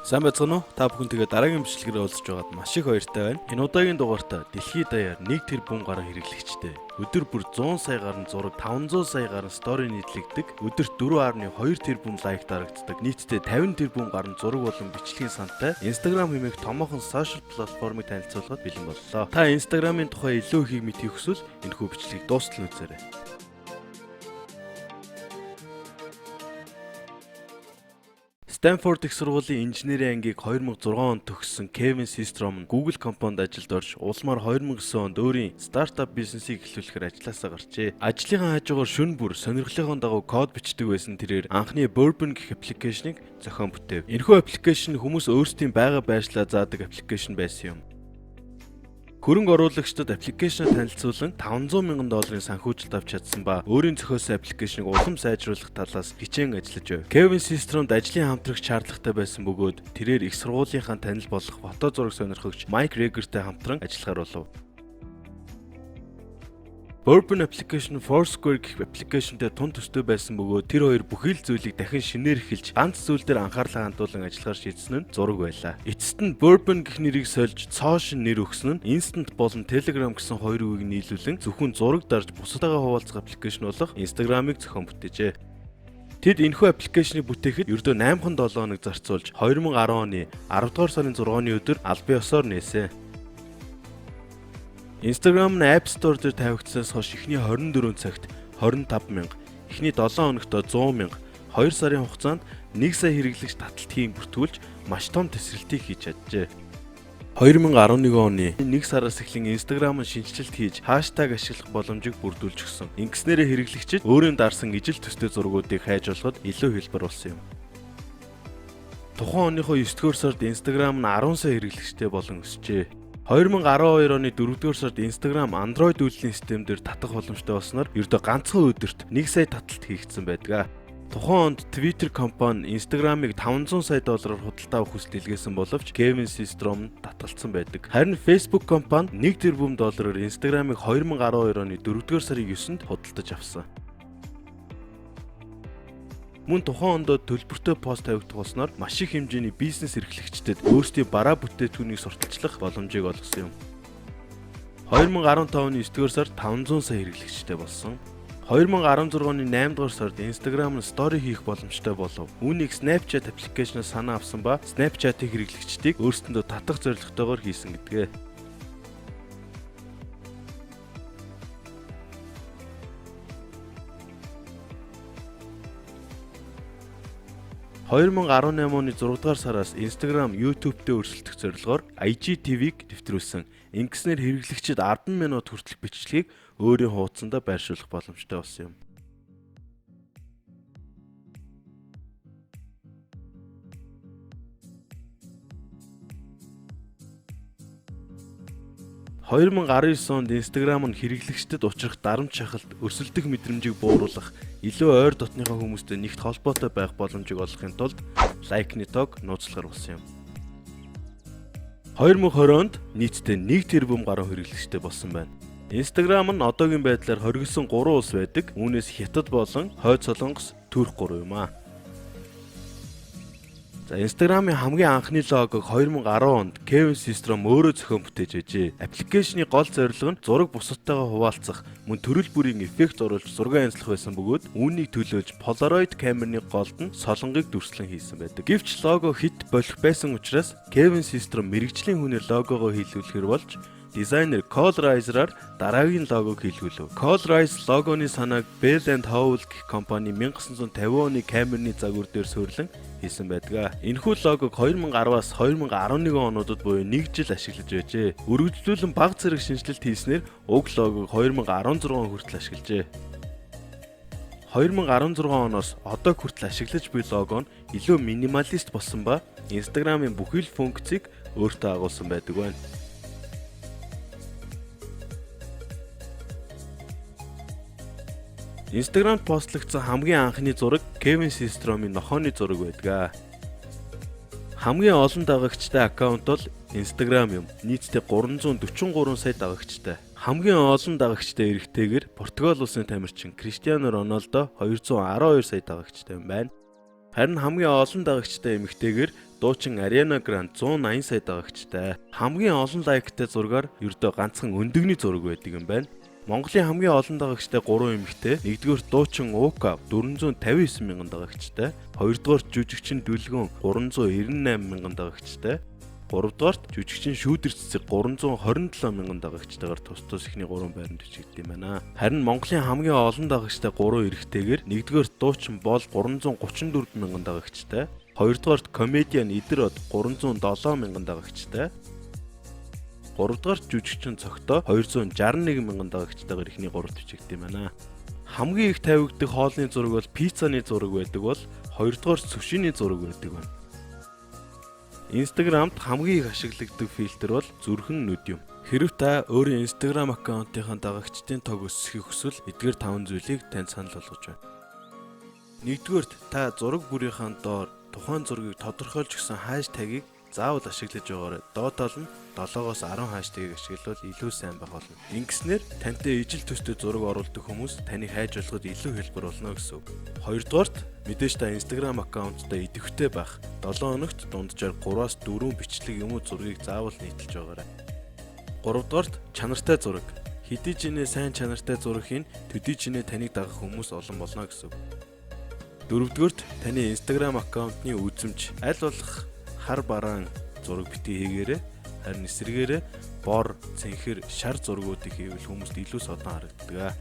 Сайн байцгаана уу? Та бүхэнтэйгээ дараагийн бичлэгээр уулзч байгаад маш их баяртай байна. Энэ удаагийн дугаартаа дэлхийд даяар 1 тэрбум гаруй хэрэглэгчтэй. Өдөр бүр 100 сая гаруй зураг, 500 сая гаруй story нийтлэгдэг, өдөрт 4.2 тэрбум like дарагддаг, нийтдээ 50 тэрбум гаруй зураг болон бичлэгийн сантай Instagram хэмээх томоохон social платформыг танилцуулахад бэлэн боллоо. Та Instagram-ын тухай илүү ихийг мэдхийг хүсвэл энэхүү бичлэгийг дуустал нь үзээрэй. Станфорд их сургуулийн инженерийн ангийг 2006 онд төгссөн Кевин Систром нь Google компанид ажилд орж улмаар 2009 онд өөрийн стартап бизнесийг эхлүүлэхээр ажлаасаа гарчээ. Ажлынхаа хажуугаар шөнө бүр сонирхлынхоо дагуу код бичдэг байсан тэрээр анхны Burbn гэх application ийг зохион бүтээв. Энэхүү application хүмүүс өөрсдийн байгаа байршлаа заадаг application байсан юм. Хөрөнгө оруулагчдад application аа танилцуулан 500 мянган долларын санхүүжилт авч чадсан ба өөрийн зохиосон application ийг улам сайжруулах талаас хичээн ажиллаж байв. Кевин Систромд ажлын хамтрагч шаардлагатай байсан бөгөөд тэрээр их сургуулийнхаа танил болох фото зураг сонирхогч Майк Регертэй хамтран ажиллахаар болов. Burbn application Foursquare гэх application тэй тун төстэй байсан бөгөөд тэр хоёр бүхий л зүйлийг дахин шинээр эхэлж ганц зүйл дээр анхаарлаа хандуулан ажиллахаар шийдсэн нь зураг байлаа. Эцэст нь Burbn гэх нэрийг сольж цоо шинэ нэр өгсөн нь Instant болон Telegram гэсэн хоёр үгийг нийлүүлэн зөвхөн зураг дарж бусдаагаа хуваалцах application болох Instagram-ыг зохион бүтээжээ. Тэд энэхүү application ийг бүтээхэд ердөө 8-7 хоног зарцуулж 2010 оны 10 дугаар сарын 6-ны өдөр албан ёсоор нээсэн. Instagram нь App Store дээр тавигдсанаас хойш эхний 24 цагт 25 мянга, эхний 7 хоногт 100 мянга, 2 сарын хугацаанд 1 сая хэрэглэгч таталт хийн бүртгүүлж маш том тесрэлтийг хийж чаджээ. 2011 оны 1 сараас эхлэн Instagram нь шинэчлэлт хийж hashtag ашиглах боломжийг бүрдүүлж өгсөн. Ингэснээрээ хэрэглэгчид өөрийн дарсан ижил төстэй зургуудыг хайж болоход илүү хялбар болсон юм. Тухайн оныхоо 9 дугаар сард Instagram нь 10 сая хэрэглэгчтэй болон өсжээ. 2012 оны 4-р сард Instagram Android үйлдлийн систем дээр татах боломжтой болсноор ердөө ганцхан өдөрт 1 сая таталт хийгдсэн байдаг. Тухайн онд Twitter компани Instagram-ыг 500 сая доллараар худалдаа авах хүсэл илгээсэн боловч Kevin Systrom татгалцсан байдаг. Харин Facebook компани 1 тэрбум доллараар Instagram-ыг 2012 оны 4-р сарын 9-нд худалдаж авсан. Мөн тухайн ондоо төлбөртэй пост тавигдах болсноор маш их хэмжээний бизнес эрхлэгчдэд өөрсдийн бараа бүтээгдэхүүнийг сурталчлах боломжийг олгосон юм. 2015 оны 9-р сард 500 сая хэрэглэгчтэй болсон. 2016 оны 8 дугаар сард Instagram нь story хийх боломжтой болов. Үүнийг Snapchat application аас санаа авсан ба Snapchat-ийн хэрэглэгчдийг өөрсдөндөө татах зорилготойгоор хийсэн гэдэг. 2018 оны 6 дугаар сараас Instagram YouTube-тэй өрсөлдөх зорилгоор IGTV-г нэвтрүүлсэн. Ингэснээр хэрэглэгчид 10 минут хүртэлх бичлэгийг өөрийн хуудсандаа байршуулах боломжтой болсон юм. 2019 онд Instagram нь хэрэглэгчдэд учрах дарамт шахалт, өрсөлдөх мэдрэмжийг бууруулах, илүү ойр дотныхоо хүмүүстэй нэгт холбоотой байх боломжийг олгохын тулд like ны тоог нууцлахар болсон юм. 2020 онд нийтдээ 1 тэрбум гаруй хэрэглэгчтэй болсон байна. Instagram нь одоогийн байдлаар хоригдсон 3 улс байдаг. Үүнээс Хятад болон Хойд Солонгос, Турк гурав юм аа. За, Instagram-ын хамгийн анхны логог 2010 онд Kevin Systrom өөрөө зохион бүтээж байжээ. Application ы гол зорилго нь зураг бусадтайгаа хуваалцах, мөн төрөл бүрийн эффект оруулж зураг янзлах байсан бөгөөд үүнийг төлөөлж Polaroid камерны голд нь солонгыг дүрслэн хийсэн байдаг. Гэвч лого хэт болох байсан учраас Kevin Systrom мэргэжлийн хүнээр логогоо хийлгүүлэхээр болж дизайнер Cole Riser-аар дараагийн логог хийлгүүлв. Cole Riser логоны санааг Bell and Howell гэх компани 1950 оны камерны загвар дээр суурилан хийсэн байдаг. Энэхүү логог 2010-аас 2011 онуудад буюу нэг жил ашиглаж байжээ. Үргэлжлүүлэн бага зэрэг шинэчлэлт хийснээр уг логог 2016 он хүртэл ашиглажээ. 2016 оноос одоо хүртэл ашиглаж буй лого нь илүү минималист болсон ба Instagram-ын бүхий л функцийг өөртөө агуулсан байдаг байна. Instagram-д постлогдсон хамгийн анхны зураг Кевин Систромын нохойны зураг байдаг. Хамгийн олон дагагчтай аккаунт бол Instagram юм. Нийтдээ 343 сая дагагчтай. Хамгийн олон дагагчтай эрэгтэйгээр Португал улсын тамирчин Криштиано Роналдо 212 сая дагагчтай юм байна. Харин хамгийн олон дагагчтай эмэгтэйгээр дуучин Ariana Grande 180 сая дагагчтай. Хамгийн олон лайктай зургаар ердөө ганцхан өндөгний зураг байдаг юм байна. Монголын хамгийн олон дагагчтай 3 эмэгтэй. Нэгдүгээр дуучин Уука 459 мянган дагагчтай. Хоёрдугаар жүжигчин Дүлгөн 398 мянган дагагчтай. Гуравдугаарт жүжигчин Шүүдэр цэцэг 327 мянган дагагчтайгаар тус тус эхний 3 байранд бичигдсэн юм байна. Харин Монголын хамгийн олон дагагчтай 3 эрэгтэйгээр нэгдүгээрт дуучин Бол 334 мянган дагагчтай. Хоёрдугаарт комедиан Идэр Од 307 мянган дагагчтай. Гуравдугаарт жүжигчин Цогтой 261 мянган дагагчтайгаар эхний гуравт бичигдсэн юм байна. Хамгийн их тавигддаг хоолны зураг бол пиццаны зураг байдаг бол хоёрдугаар сушиний зураг байдаг байна. Instagram-д хамгийн их ашиглагддаг фильтр бол зүрхэн нүд юм. Хэрв та өөрийн Instagram аккаунтынхаа дагагчдын тоог өсгөхийг хүсвэл эдгээр 5 зүйлийг танд санал болгож байна. Нэгдүгээрт, та зураг бүрийнхээ доор тухайн зургийг тодорхойлж өгсөн хаштагийг заавал ашиглаж байгаарай. Доод тал нь 7-оос 10 хаштагийг ашиглавал илүү сайн байх болно. Ингэснээр тантай ижил төстэй зураг оруулдаг хүмүүс таныг хайж болоход илүү хялбар болно гэсэн үг. Хоёрдугаарт, мэдээж та Instagram аккаунттай идэвхтэй байх. 7 хоногт дунджаар 3-аас 4 бичлэг юм уу зургийг заавал нийтэлж байгаарай. Гуравдугаарт, чанартай зураг. Хэдий ч нэ сайн чанартай зураг хийн, төдий ч нэ таныг дагах хүмүүс олон болно гэсэн үг. Дөрөвдүгээрт, таны Instagram аккаунтны үзэмж аль болох хар бараан зураг битгий хийгээрэй. Харин эсрэгээрээ бор, цэнхэр, шар зургуудыг хийвэл хүмүүст илүү содон харагддаг.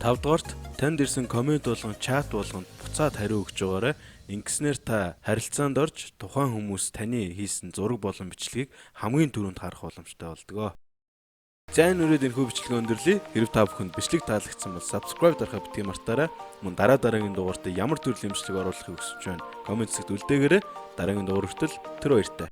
Тавдугаарт, танд ирсэн коммент болгон, чат болгонд буцаад хариу өгч байгаарай. Ингэснээр та харилцаанд орж тухайн хүмүүс таны хийсэн зураг болон бичлэгийг хамгийн түрүүнд харах боломжтой болдог. За, энэ үрээд энэхүү бичлэгээ өндөрлөе. Хэрв та бүхэнд бичлэг таалагдсан бол subscribe дарахаа битгий мартаарай. Мөн дараа дараагийн дугаартаа ямар төрлийн бичлэг оруулахыг хүсэж байна? Коммент хэсэгт үлдээгээрэй. Дараагийн дугаар хүртэл түр баяртай.